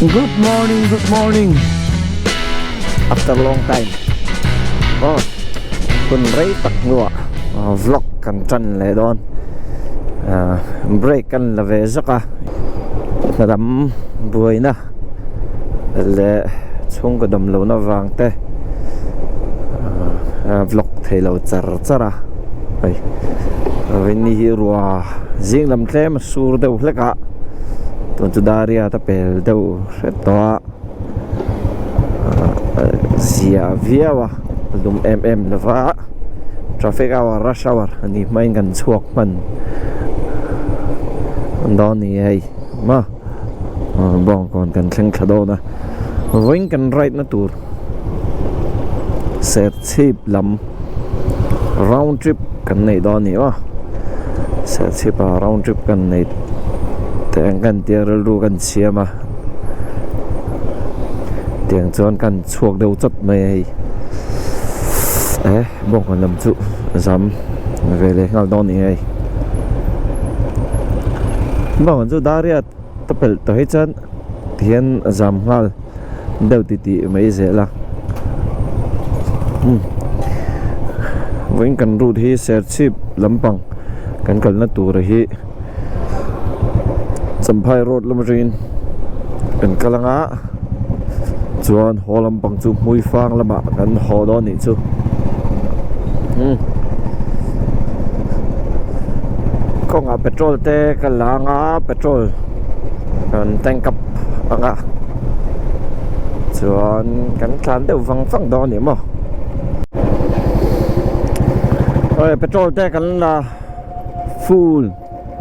Good morning, good morning. After long time. Oh, hun rei tak hnuah vlog kan tan leh dawn. Break kan la ve zawk a. Hna dam buaina leh chhungkaw dam lohna vang te vlog thei lo char char a. Hei, Rinni hi rua zing lam tlem a sur deuh hlek a. Tun chu Daria ta pel deuh hret tawh a zia viau a lum em em lo va traffic hour rush hour a nih hmain kan chhuak hman dawn a ni hei maw bawngkawn kan thleng thla dawn a vawiin kan ride na tur Serchhip lam round trip kan neih dawn a ni maw Serchhip ah round trip kan nei teh ang kan tia rilru kan siam a tiang chuan kan chhuak deuh chawt mai a hei eh bawngkawn lam chu zam ve leh nghal dawn a ni hei bawngkawn chu dariat ta pelh tawh hi chuan tihian a zam nghal. deuh ti tih mai zel a umm vawiin kan route hi Serchhip lampang kan kalna tur hi Champhai road lam atangin kan kal anga chuan haw lampang chu Hmuifang lamah kan haw dawn anih chu umm kawngah petrol te ka la anga petrol kan tank up anga. Chuan kan tlan deuh vang vang dawn a ni maw Awi petrol te kan la full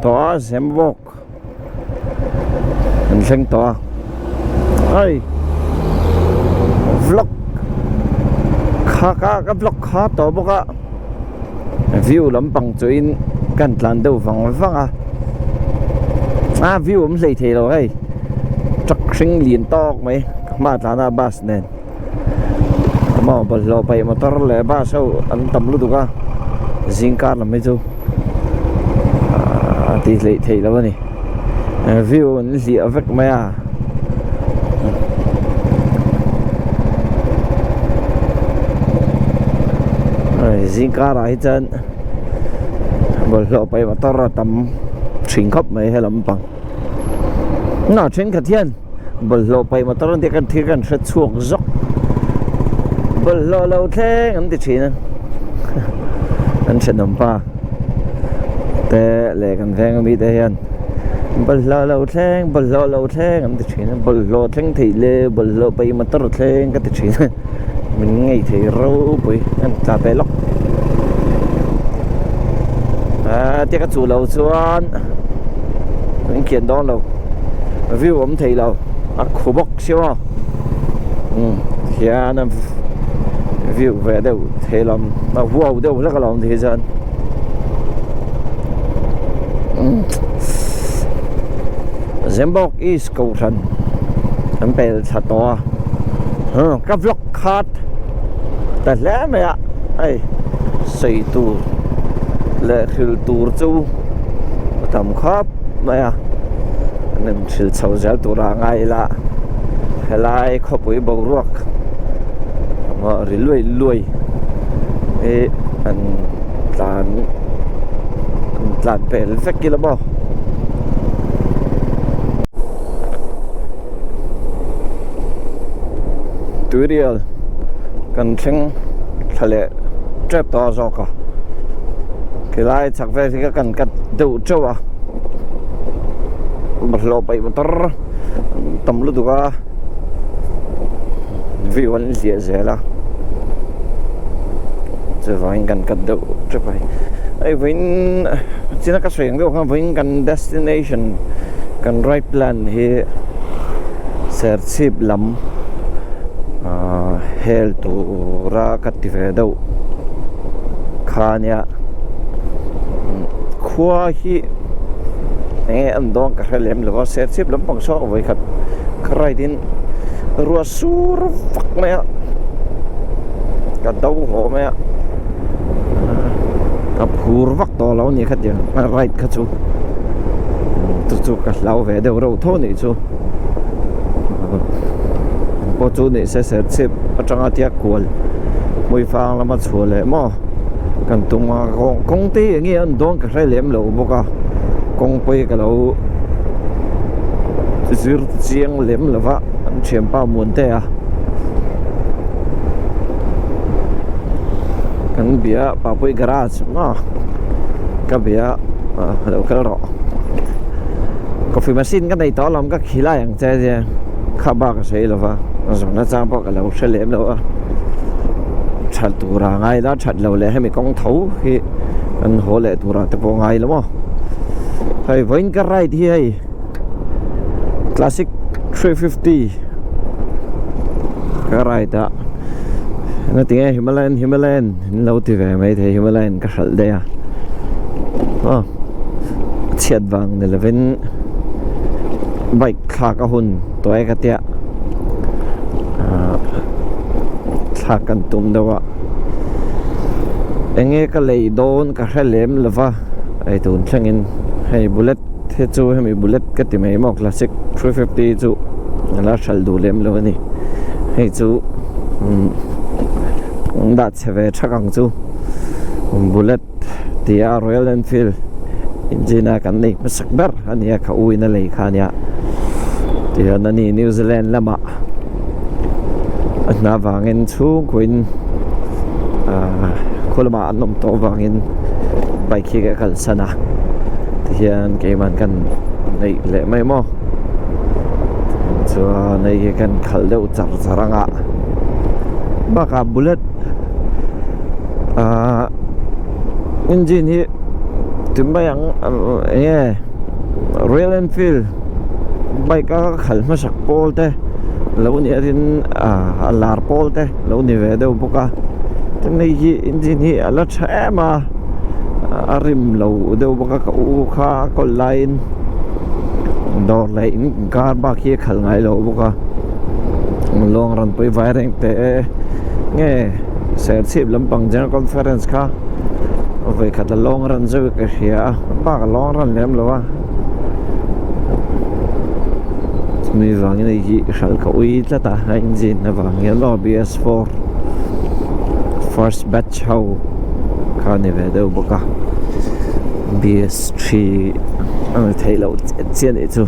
tawh a zem bawk kan thleng tawh a ai vlog kha ka ka vlog kha tawh bawk a view lampang chu in kan tlan deuh vang vang a a view awm hlei thei lo hei. Truck hring lian tawk mai ka hma tlana bus nen maw bawlhhlawh paih motor leh bus ho an tam lutuk a zing kar lam hi chu a tih hleih theih loh a ni view an hliah vek mai a. Zing karah hi chuan bawlhhlawh paih motor a tam thin khawp mai helam pang. Na thenkhat hian bawlhhlawh paih motor an tih khan thil kan hre chhuak zawk bawlhhlawh lo thleng an ti thin a an thenawm pa te leh kan veng ami te hian bawlhhlawh lo thleng bawlhhlawh lo thleng an ti thin a bawlhhlawh thleng theih le bawlhhlawh paih motor thleng ka ti thin a min ngei thei ropui an tla ve lawk ah tia ka chuh loh chuan. An kian dawn lo view awm thei lo a khu bawk si maw umm hian a view ve deuh thei lam a huau deuh hlek a lo awm thei chuan umm Zembawk East Kohhran an pel thla tawh a huh ka vlog khat ta hle mai a hei sawi tur leh hril tur chu. A tam khawp mai a an in hrilh chho zel tur a ngai ila helai khawpui boruak emaw ri luai luai hi an tlan an tlan pel vek ila maw. Tuirial kan thleng thla leh tep tawh a zawk a khilai chhak vel hi ka kan cut deuh teuh a bawlhhlawh paih motor tam lutuk a view an hliah zel a chuvangin kan cut deuh teuh a hei vawiin china ka sawi ang deuh khan vawiin kan destination kan ride plan hi Serchhip lam ahh hel tura ka ti ve deuh kha ania khua hi eng nge an dawn ka hre lem lo a Serchhip lampang saw vawikhat ka ride in ruah sur vak mai a ka do haw mai a ka phur vak tawh lo a ni khatiang a ride kha chu chu chu ka hlau ve deuh reuh tho a nih chu. Pawh chu ni se Serchhip atanga tia kual Hmuifang lama chhuah leh maw kan tum a kawng te hi eng nge a an dawn ka hre lem lo bawk a kawng pawh hi ka lo zir chiang lem lo va an thianpa Muantea kan bia Papui garage maw ka bia a lo kal rawh. Coffee machine ka nei tawh alawm ka khilai ang che ania kha bak a sawi lova zawhna chang pawh ka lo hre lem lo a that tura ngai la that lo leh hemi kawng tho hi an haw leh tura te pawh ngai lo maw hei vawiin ka ride hi hei classic 350 ka ride a engatinge Himalayan Himalayan in lo ti ve mai thei Himalayan ka hralh daih a aw. chhiat vang ni lovin bike thlak a hun tawh e ka tia ahh thlak kan tum deuh a enge ka lei dawn ka hre lem lo va hei tun thlengin hei bullet hi chu hemi bullet ka ti mai maw classic 350 chu a la hralh duh lem lo a ni hei chu umm dah chhe ve thak ang chu bullet. Tia Royal Enfield engine a kan nei hmasak ber a nia ka u in a lei kha a nia tihian a ni New Zealand lamah a hna vangin chhungkaw in ahh khaw lamah an awm tawh avangin bike hi ka kalsan a tihian keimah kan neih leh mai maw chuan hei hi kan khalh deuh char char ang a bakah bullet Ahh engine hi ti mai ang eng nge Royal Enfield bike a khalh hmasak pawl te lo ni atin ah a lar pawl te lo ni ve deuh bawk a tin hei hi engine hi a la tha em a a rim lo deuh bawk a ka u kha a kawl laiin dawr leh in kar bak hi a khalh ngai lo bawk a lawng rawn pui vai reng teh e nge. Serchhip lampang General Conference kha vawikhat a lawng ran zeuh ka hria a bak a lawng ran lem lo a chumi vangin hei hi hralh ka ui tlat a a engine avang hian aw BS4 first batch ho kha a ni ve deuh bawk a BS3 a ni theih loh chiah chiah a nih chu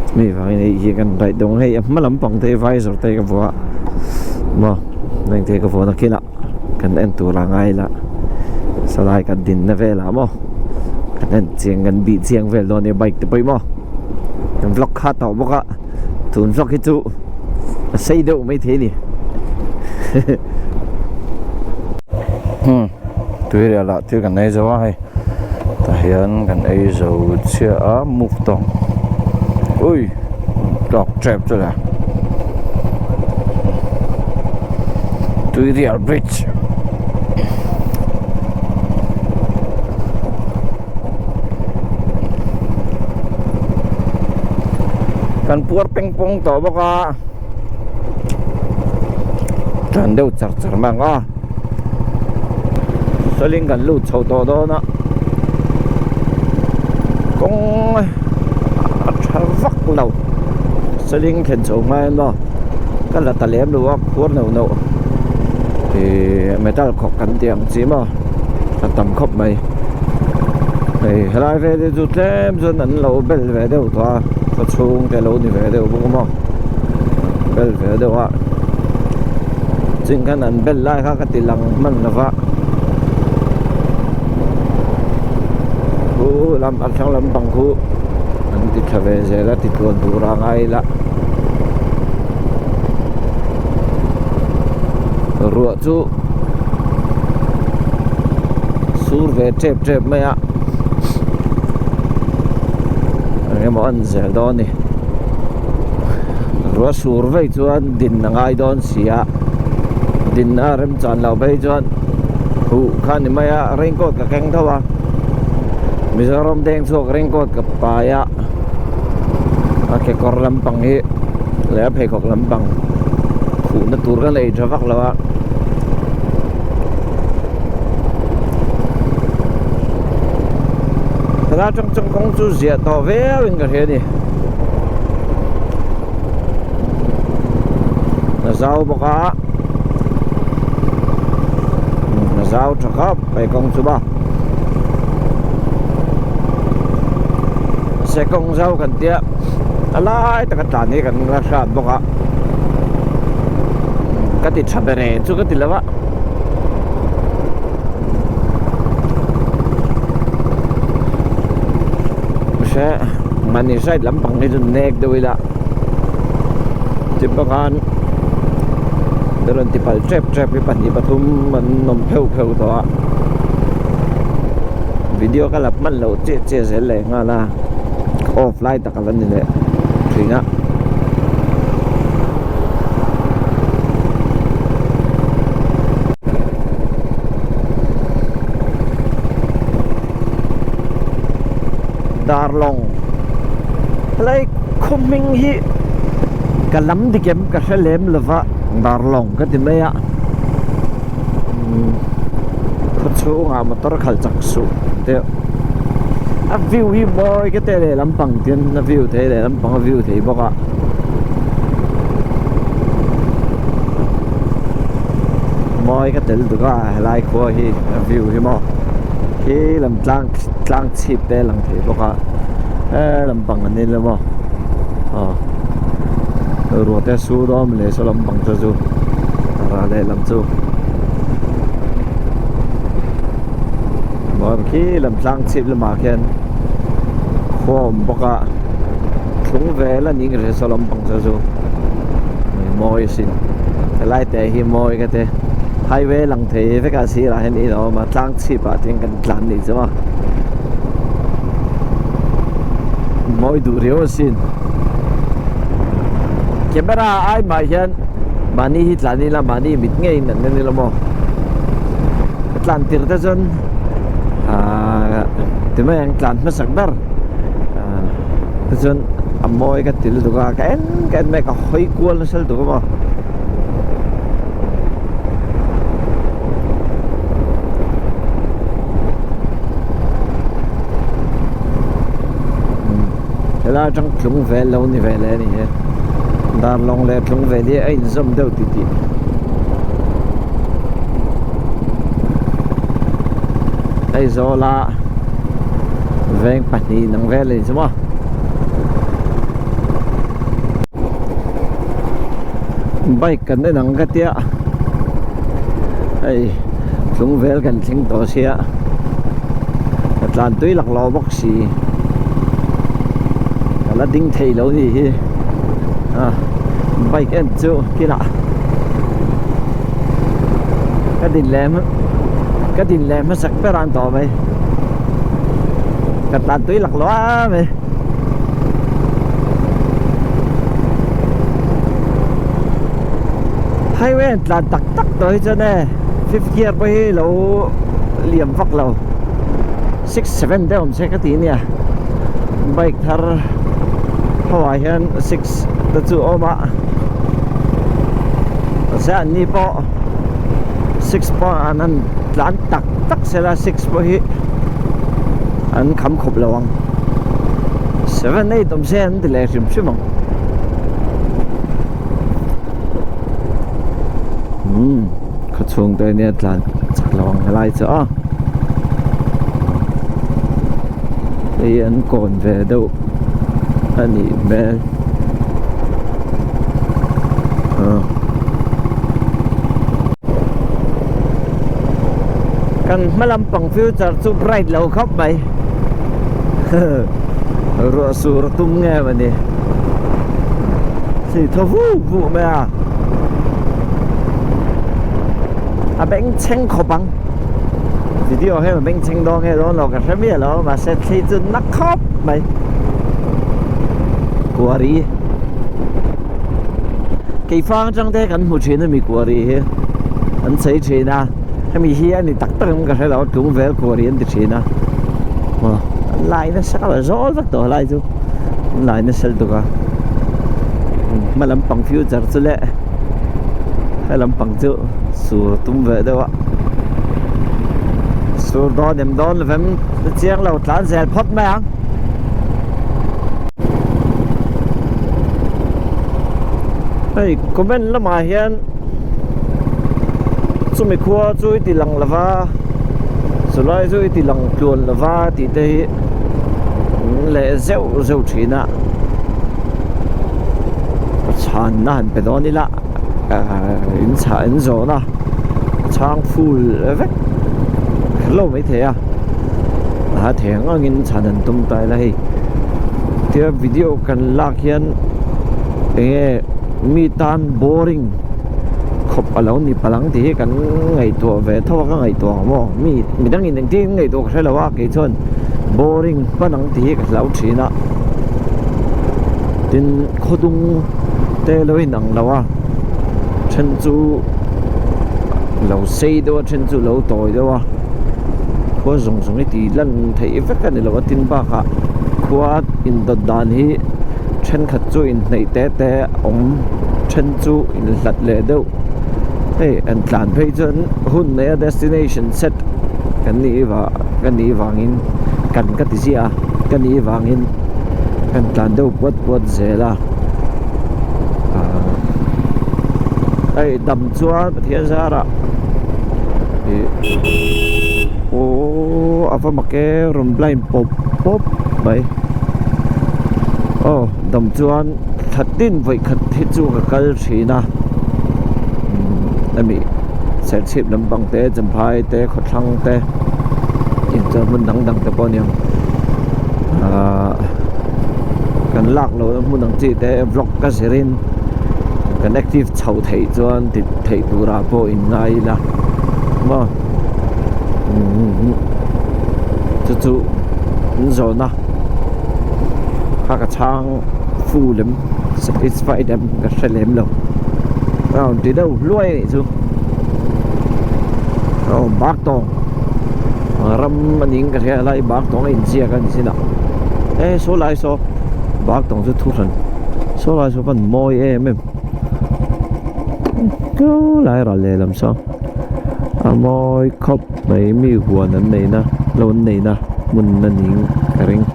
chumi vangin hei hi kan ride deuh ang hei a hma lampang te hi visor te hi ka vuah a maw. Engte ka vawn a kinah kan en tur a ngai la salai kan din na velah maw kan en chiang kan bih chiang vel dawn nia bike te pawh hi maw kan vlog kha tawh bawk a tun vlog hi chu a sei deuh maithei a ni tuirial ah thil kan ei zo a hei tah hian kan ei zo chiah a move tawng ui tawk tep chu le tuirial bridge kan puar peng pawng tawh bawk a tan deuh char char mai ang a. Saling kan lut chho tawh dawn a kawng a tha vak lo saling thlen chho hma hian maw ka la ta lem lo a khuar neuh neuh ihh metal khawk kan tih ang chi maw a tam khawp mai hei helai vel hi chu tlem chuan an lo bel ve deuh tawh a khaw chhung te lo ni ve deuh bawk a maw bel ve deuh a. Ching khan an bel lai kha ka ti lang hman lo va khu lam a thlang lampang khu an ti tha ve zel a ti tluan tur a ngai ila ruah chu sur ve tep tep mai a eng emaw a ni zel dawn a ni ruah sur vei chuan din a ngai dawn si a din a remchan loh phei chuan huh kha ni mai a raincoat ka keng tho a Mizoram deng chhuak raincoat ka pai a a kekawr lampang hi leh a pheikhawk lampang khuhna tur ka nei tha vak lo a. Helai atang chuan kawng chu ziah tawh viau in ka hria a ni. A zau bawk a a zau tha khawp mai kawng chu maw se kawng zau kan tia a lai taka tlan hi kan la hrat bawk a ka ti tha ber e chu ka ti lo a. Hre mahni side lampang hi chu nek deuh ila chipakhan te rawn ti palh tep tep hi pahnih pathum an awm pheuh pheuh tawh a video ka la hman loh chiah chiah zel leh nghal a off lai tak a la ni leh thin a. Darlawng helai khaw hming hi ka lam dik em ka hre lem lova Darlawng ka ti mai a khaw chhungah motor khalh chak suh deuh a view hi mawi ka teh leh lampang tin a view thei leh lampang a view thei bawk a. Mawi ka tel duk a helai khua hi a view hi maw khi lam tlang tlang chhip te a lang thei bawk a he lampang an in emaw aw ruah te a sur dawn leh saw lampang te chu ral lehlam chu maw khi lam tlang chhip lamah khian khua a awm bawk a thlung vel a ning rih saw lampang te chu mawi asin helai te hi mawi ka ti highway lang thei vek a sirah hian in a awm a tlang chhip ah te hian kan tlan nih chu a mawi duh riau asin camera ai mah hian mahni hi tlan ila mahni mit ngei in an en ila maw ka tlan tir te chuan ahh timai ang tlan hmasak ber tichuan a mawi ka ti lutuk a ka en ka en mai ka hawi kual nasa lutuk a maw. Helai atang tlung vel lo ni ve leh a ni hi Darlawng leh tlung vel hi a inzawm deuh titih. Aizawl a veng pahnih nang vel a ni chu maw. Bike kan en ang ka tia hei tlung vel kan thleng tawh sia ka tlan tui lak lo bawk si ka la ding thei lo ni hi a bike en chu kinah ka din leh ka din leh hmasak ber ang tawh mai ka tlan tui lak lo a mai. Highway an tlan tak tak tawh hi chuan e fifth gear pawh hi lo liam vak lo six seven te awm se ka ti nia bike thar ho ah hian six te chu a awm a mahse an ni pawh six pawh an han tlan tak tak sela six pawh hi an kham khawp lo ang. 7 8 awm se an ti leh hrim hrim ang umm khaw chhung te nia tlan chak lo ang helai chu a hei an kawn ve deuh a nih hmel Kan hma lampang future chu bright lo khawp mai ruah sur a tum nge mawni thli thaw vu vu mai a a bengchheng khawp ang video hian a bengchheng dawn nge dawn lo ka hre miah lo mahse thli chu na khawp mai kuari. Keifang atang te kan hmu thin a mi kuari hi an chei thin a hemi hi a ni tak tak em ka hre lo tlung vel kuari an ti thin a aw an lai nasa ka zawl vek tawh lai chu an lai nasa lutuk a hma lampang future chu leh he lampang chu sur tum ve deuh a sur dawn em dawn lovem chiang lo tlan zel phawt mai ang. Hei comment lamah hian chumi khua chu i ti lang lo va chulai chu i ti lang tluan lo va tih te hi an leh zeuh zeuh thin a chhanna han pe dawn ila in chhah in zawn a chhang full vek kher lo maithei a a thei ang angin chhan an tum ta ila hei tia video kan lak hian enge mi tan boring khawp a lo ni palh ang tih hi kan ngaihtuah ve tho a ka ngaihtuah ang maw mi midangin engtin ngaihtuah ka hre lo a kei chuan boring hman ang tih hi ka hlau thin a tin khawdung te lo inang lo a then chu lo sei deuh a then chu lo tawi deuh a khua zawng zawng hi tih lan theih vek a ni lo a tin bakah khua indawt dan hi thenkhat chu inhnaih te te awm then chu inhlat leh deuh hei an tlan phei chuan hun neia destination set kan nih vah ka nih vangin kan ka ti ziah a ka nih vangin kan tlan deuh puat puat zel a ahh hei dam chuan Pathian zarah ih aww a va mak e rawn blind pawp pawp mai aw dam chuan thla tin vawi khat hi chu ka kal thin a hemi serchhip lampang te champhai te khawthlang te inchawlh hmun dang dang te pawh a ni ang ahh kan lak lohna hmun ang chi te vlog ka zir in kan active chho theih chuan ti theih turah pawh in ngai ila maw chu chu an zawn a kha ka chhang fu lem satisfied em ka hre lem lo a rawn ti deuh hluai a nih chu aw bak tawng ram a ning ka hria lai bak tawng a inziak a ni sin a e saw lai saw bak tawng chu thu hran saw lai saw pan mawi em em lai ral lehlam saw a mawi khawp mai mi huan an neihna lo an neihna hmun a ning ka ring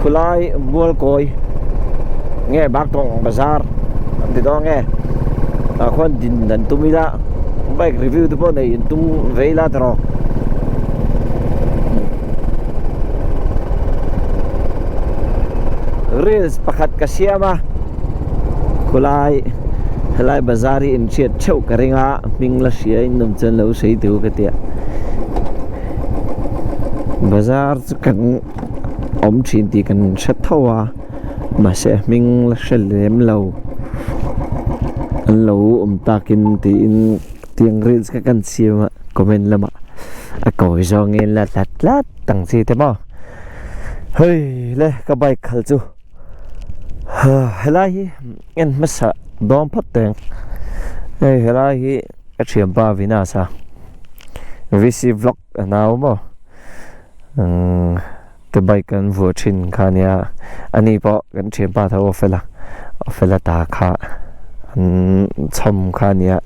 khulai mualkawi nge baktawng bazar an ti dawn nge tah khuan din an tum ila bike review te pawh neih an tum ve ila ta rawh reels pakhat ka siam a khulai helai bazar hi inhriat theuh ka ring a hming la hria in awm chuan lo sawi teh u ka tia bazar chu kan awm thin tih kan hre tho a mahse a hming la hre lem lo an lo awm takin tiin tiang reels kha kan siam a comment lamah a kawi zawngin la tlat tlat ang chi te maw hei le ka bike khalh chu. Helai hi en hmasa dawn phawt teh ang hei helai hi ka thianpa Vinas a VC vlog a nau maw umm te bike an vuah thin kha ania ani pawh kan thianpa tho a fel a a fel a ta kha an chhawm kha ania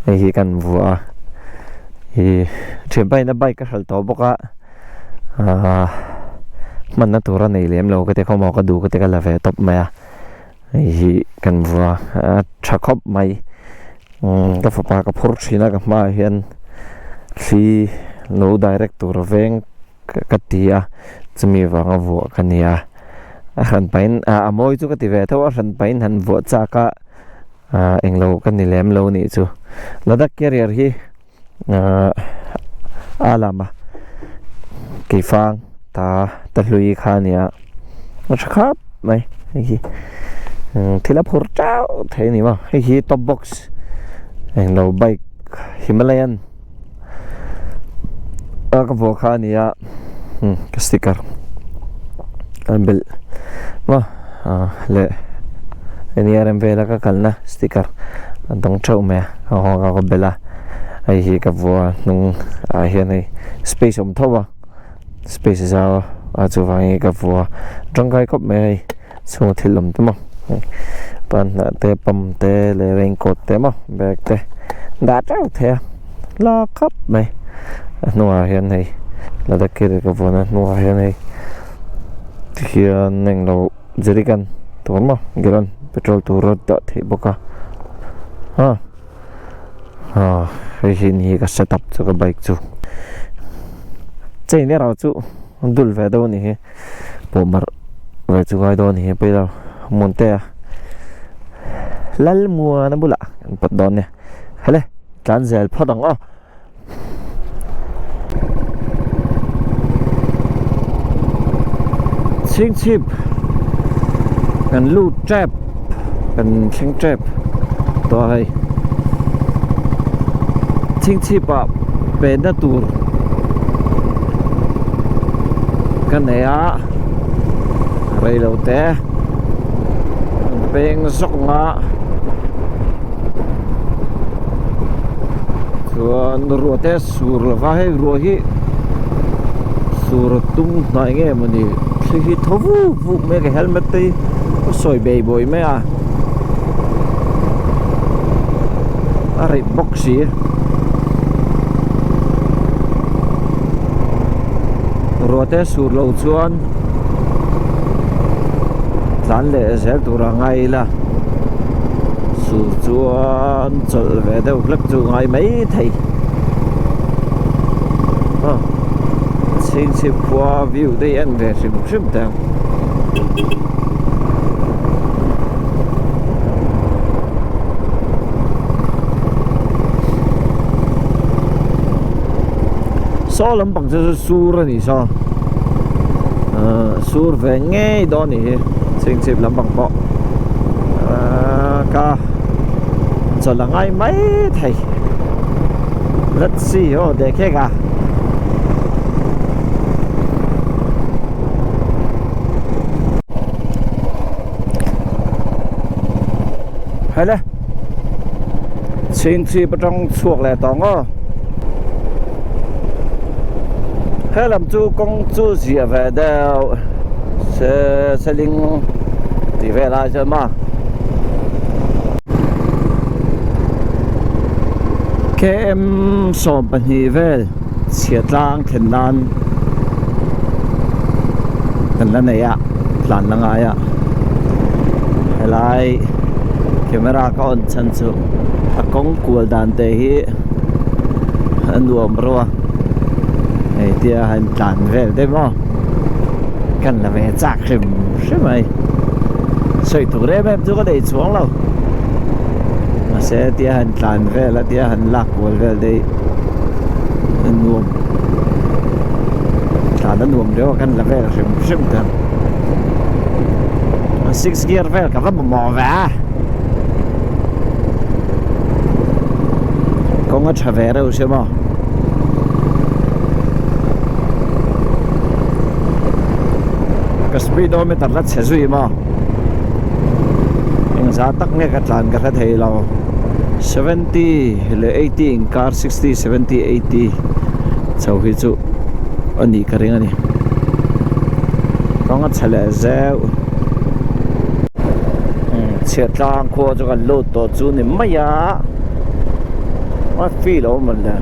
hei hi kan vuah a ih thianpa in a bike a hralh tawh bawk a. Ahh hmanna tur a nei lem lo ka ti khaw maw ka duh ka ti ka la ve tawp mai a hei hi kan vua a tha khawp mai umm ka fapa ka phur thin a ka hmaah hian thli lo direct tur a veng ka ti a chumi vanga vuah ka ni a a hran pahin ah a mawi chu ka ti ve tho a hran pahin han vuah chak a ah englo ka ni lem lo nih chu Ladakh carrier hi. Ahh a lama keifang ta ta hlui kha a nia a tha khap mai hei hi thil a phur teuh thei a ni maw hei hi top box englo bike himalayan a ka vuah kha a nia ka sticker an belh maw leh ania rem vela ka kalna sticker a dawng theuh mai a ka nghawng a ka belh a hei hi ka vua hnung ah hian hei space a awm tho a space a zau a chuvangin ka vua tangkai khawp mai a hei chhunga thil awm te maw panhnah te pump te leh raincoat te maw bag te dah teuh thei a la khawp mai a hnungah hian hei ladakh carrier ka vuahna hnungah hian hei tikhian englo jerrycan tur maw gallon. petrol tur a dah theih bawk a ah ah hei hi ni ka set up chu ka bike chu chain erawh chu dul ve deuh a ni hi pawh mar ve chu ngai dawn a ni hi pawilo Muantea Lalmuana bulah kan pawt dawn nia hale tlan zel phawt ang aw. Chhingchhip kan lut tep kan thleng tep tawh a hei chhingchhip ah penna tur ka nei a reilo te an peng zawk ang a. Chuan ruah te sur lova hei ruah hi sur a tum hnai nge mawni thli hi thaw vuk vuk mai a ka helmet te hi a sawi bei bawi mai a a rih bawk si ruah te sur loh chuan tlan leh zel tur a ngai ila. Sur chuan chawlh ve deuh hlek chu ngai mai thei a chhingchhip khua view te hi en ve hrim hrim teh ang. Saw lampang chu chu sur a ni saw ahh sur ve ngei dawn a nih hi chhingchhip lampang pawh. Ka chawlh a ngai mai thei let's see aw dekhek a hele chhingchhip atang chhuak leh tawh ang aw helam chu kawng chu ziah ve deuh se seling tih vel ai chuan maw km 12 vel chhia tlang thlen nan kan la nei a tlan la ngai a helai camera ka on chhan chu a kawng kual dan te hi a nuam reuh a hei tia han tlan vel te maw kan la ve chak hrim hrim mai sawi tur em em chu ka nei chuang lo mahse tia han tlan vel a tia han lak kual vel te hi a nuam tlan a nuam riau a kan la vel hrim hrim ta six gear vel ka va mamawh ve a kawng a tha ve reuh sia maw. Ka speedometer la chhe zui maw engzah tak nge ka tlan ka hre thei lo 70 leh 80 inkar 60 70 80 chho hi chu a nih ka ring a ni kawng a chhe leh zeuh chhiat tlang khua chu kan lut tawh chu ni mai a a feel a awm le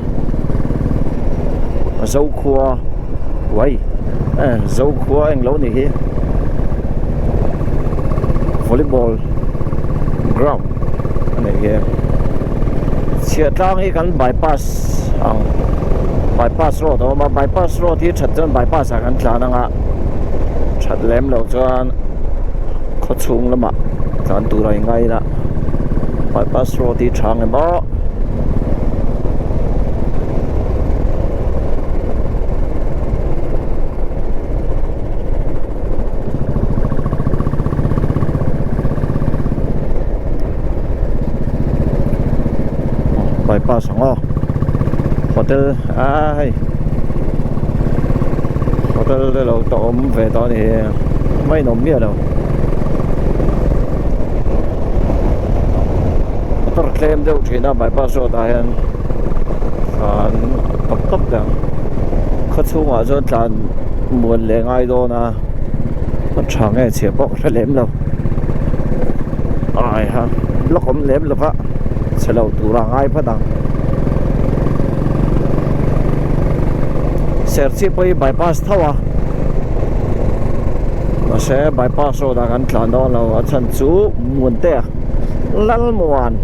Zokhua. Uai eh Zokhua englo nih hi volleyball ground a nih hi Chhiahtlang hi kan bypass ang bypass road a awm a bypass road hi that chuan bypass ah kan tlan ang a that lem loh chuan khaw chhung lamah tlan tur a ingai ila bypass road hi tha ang em aw. Bypass ang aw hotel a hei hotel te lo tawh awm ve tawh a ni hi mai in awm miah lo motor tlem deuh thin a bypass road ah hian tlan tawp tawp teh ang khaw chhungah chuan tlan muan leh ngai dawn a a tha nge chhia pawh ka hre lem lo ai ha block awm lem lo va chhe lo tur a ngai phawt ang serchhip pawh hi bypass tho a. Mahse bypass road ah kan tlan dawn lo a chhan chu Muantea Lalmuan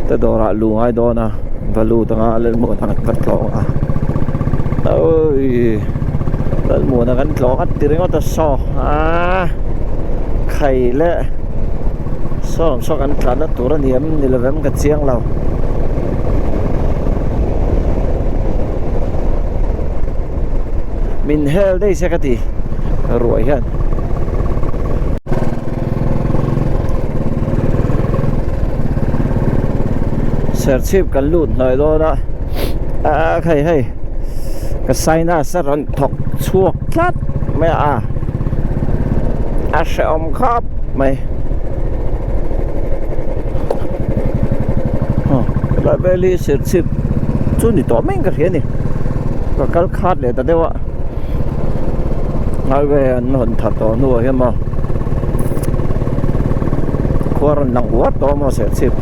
te dawrah luh ngai dawn a va lut anga Lalmuana kan va tlawng a awii Lalmuana kan tlawng a ti ringawt a saw aaa khai leh saw saw kan tlanna tur a ni em ni lovem ka chiang lo. Min hel daih se ka ti ruai hian. Serchhip kan lut hnaih dawn a a hei hei ka sinus a rawn thawk chhuak tlat mai a a hrehawm khawp mai helai vel hi serchhip chu ni tawh mai in ka hria a ni. Ka kal khat leh ta deuh a highway an hawn that tawh hnuah hian maw khua rawn lang uar tawh a maw serchhip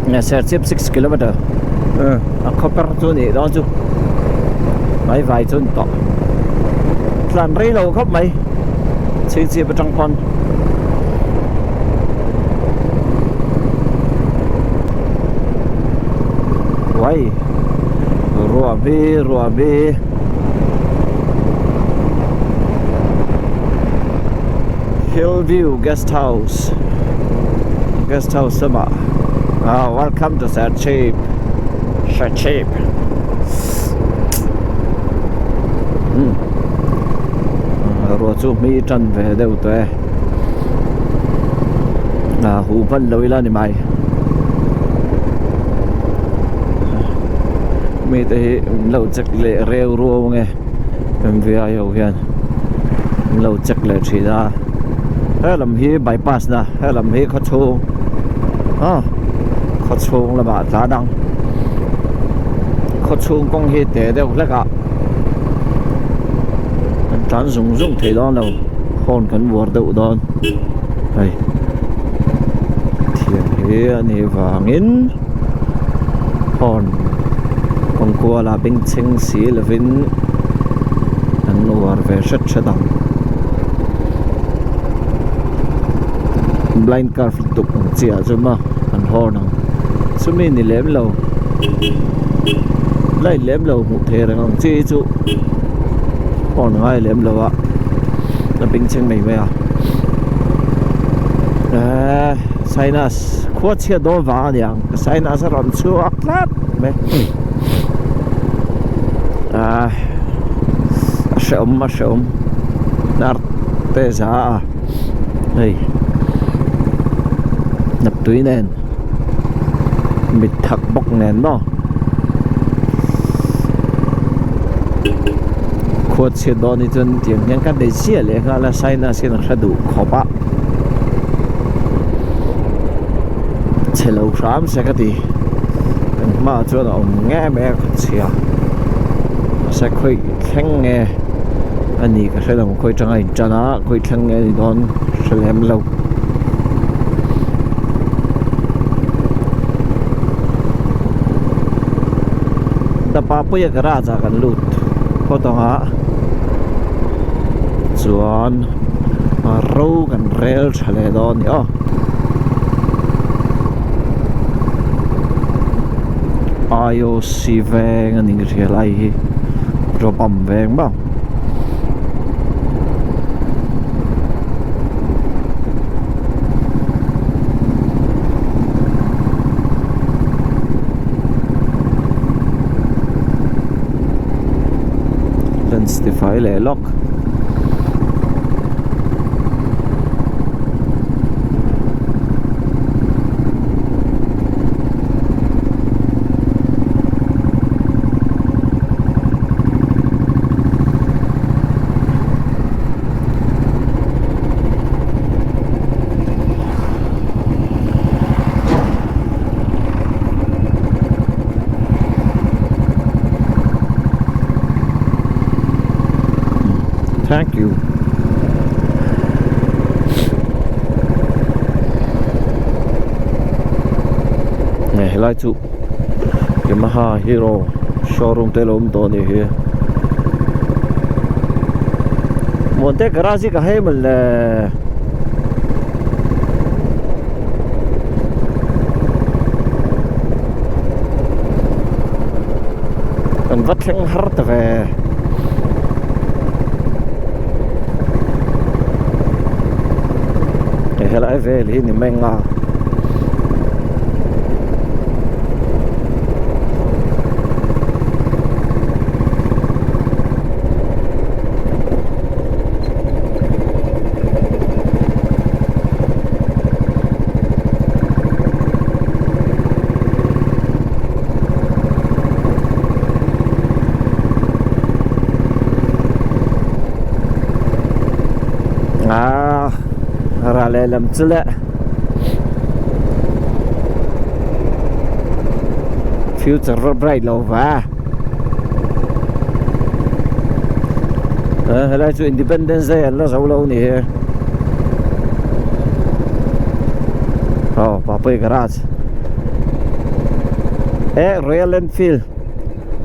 nge serchhip six kilometer a khaw per chu a nih dawn chu mai vai chu a ni tawh tlan rei lo khawp mai chhingchhip atang pawn. Uai ruah bi ruah bi Hillview Guest House Guest House lamah ah welcome to Serchhip Serchhip umm ruah chu hmi tan ve deuh tawh e ah huh hman lo ila ni mai. Mite hi min lo check leh reu ruau ange M_V_I ho hian min lo check leh thin a helam hi bypass na helam hi khaw chhung aw khaw chhung lamah tlan ang khaw chhung kawng hi teh deuh hlek a kan tlan zung zung thei dawn lo horn kan uar deuh dawn hei. Thiam hi a nih vangin horn kawng kuala bengchheng si lovin an uar ve hret hret ang. Blind curve lutuk ang chi ah chuan maw an horn ang chumi ni lem lo light lem lo hmuh theih reng ang chi hi chu horn ngai lem lo a a bengchheng mai mai a. Eee sinus khua chhiat dawn vang a niang sinus a rawn chhuak tlat mai ah a hrehawm a hrehawm hnar te za a hei hnap tui nen mit thak bawk nen maw khua chhiat dawn hi chuan tiang hian ka nei chiah leh nghal a sinus hian a hre duh khawp a chhe lo hram se ka ti kan hmaah chuan a awm nge mai a khawchhia mahse khawi thleng nge a ni ka hre lo khawi tanga in tan a khawi thleng nge a ni dawn hre lem lo. Papuia garage ah kan lut phawt ang a chuan ro kan rel tha leh dawn a ni aw. I_O_C veng a ni hria lai hi rawpam veng maw. Lens ti fai leh lawk. Thank you. Nge helai chu Yamaha Hero showroom te lo awm tawh a nih hi. Muante garage hi ka hei maw le. Kan va thleng har ta ve. Hei helai vel hi ni mai nga. Ah, ra lehlam chu le. Future a bright lo va. Helai chu Independence Day an la zo lo ni hi. Oh, Papui Garage. Eh, Royal Enfield.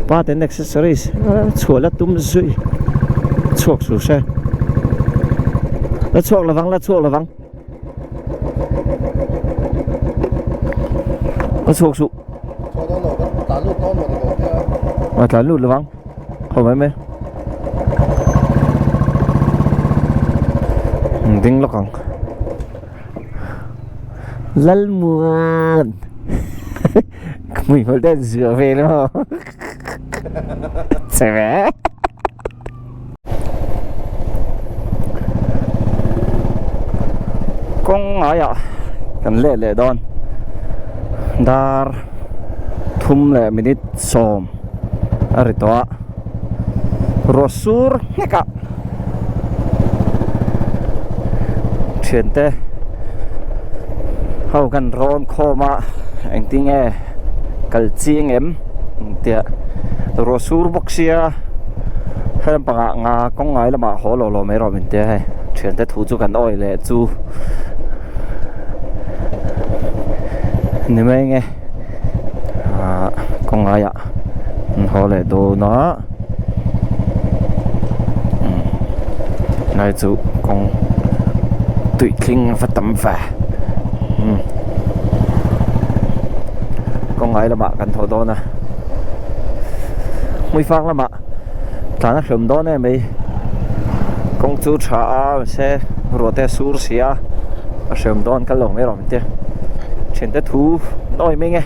Part and accessories. Chhuah la tum zui. Chhuak su se. La chhuak lovang, la chhuak lovang. Ka chhuak suh. A tlan lut lovang. Ho mai mai. Ding lawk ang. Lalmuan. Ka hmui hmel te an zuah vel emaw. Che ve. Kawng ngaiah kan let leh dawn dar thum leh minute sawm a ri tawh a ruah sur nghek a thiante ho kan rawn khawm a engtinge kal chiang em tia ruah sur bawk sia. He lampangah nga kawng ngai lamah haw lo lo mai rawh min tia hei thiante thu chu kan awih leh chu ni mai nge ah kawng ngaiah an haw leh dawn a lai chu kawng tuitling a va tam ve umm kawng ngai lamah kan thaw dawn a hmuifang lamah. Tlan a hlawm dawn em mai kawng chu tha a mahse ruah te a sur si a a hrehawm dawn kal lo mai rawh min tia thiante thu an awih mai nge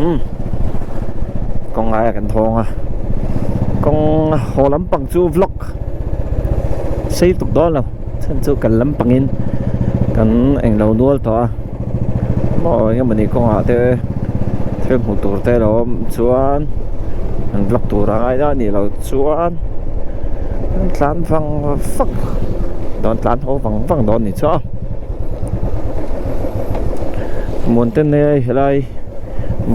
umm kawng ngaia kan thawng a kawng haw lampang chu vlog sei tuk dawn lo chhan chu kal lampangin kan englo nual tawh a maw eng emawni kawngah te thil hmuh tur te lo awm chuan an vlog tur a ngai a nih loh chuan an tlan vang vang dawn tlan haw vang vang dawn ni chu a muante nei helai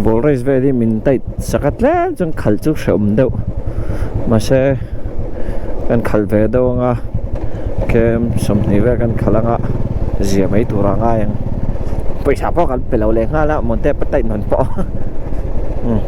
ball race vel hi min tight sak a tlem chuan khalh chu hrehawm deuh mahse kan khalh ve deuh anga kem 20 vel kan khalh anga zia mai tur a ngai ang pawisa pawh kan pe lo leh nghal a muante pa tight hnawn pawh umm.